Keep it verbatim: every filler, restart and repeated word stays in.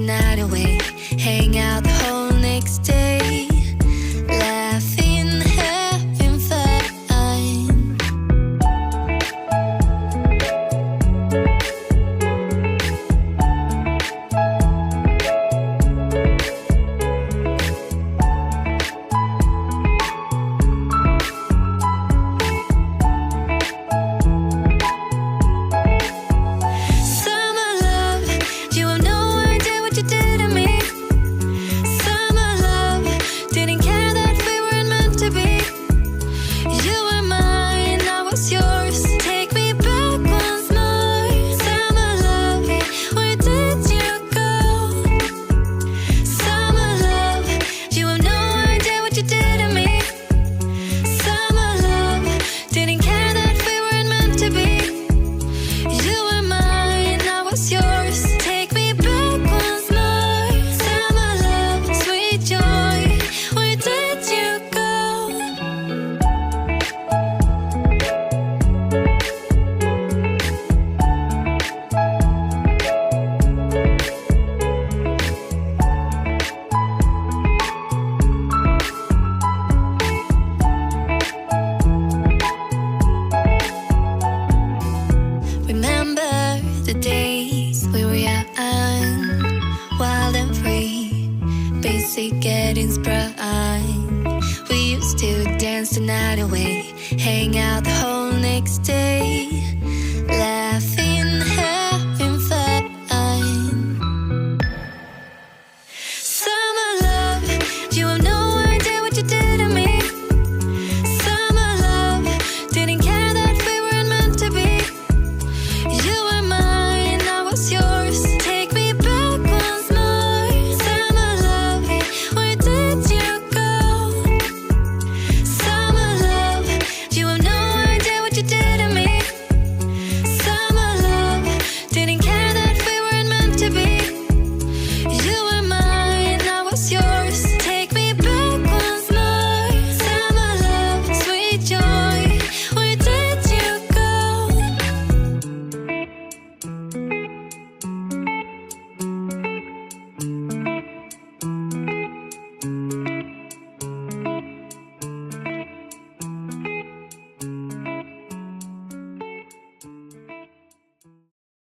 night away, hang out the whole next day, laughing, having fun. Summer love, you have no idea what you did to me. Summer love, didn't care that we weren't meant to be. You were mine, I was yours. Take me back once more. Summer love, where did you go? Summer love, you have no idea what you did to me. Summer love, didn't care that we weren't meant to be. You were mine, I was yours. Take me back once more. Summer love, sweet joy, where did you go? Remember the days we were young, wild and free, basic getting sprung. We used to dance the night away, hang out the whole next day,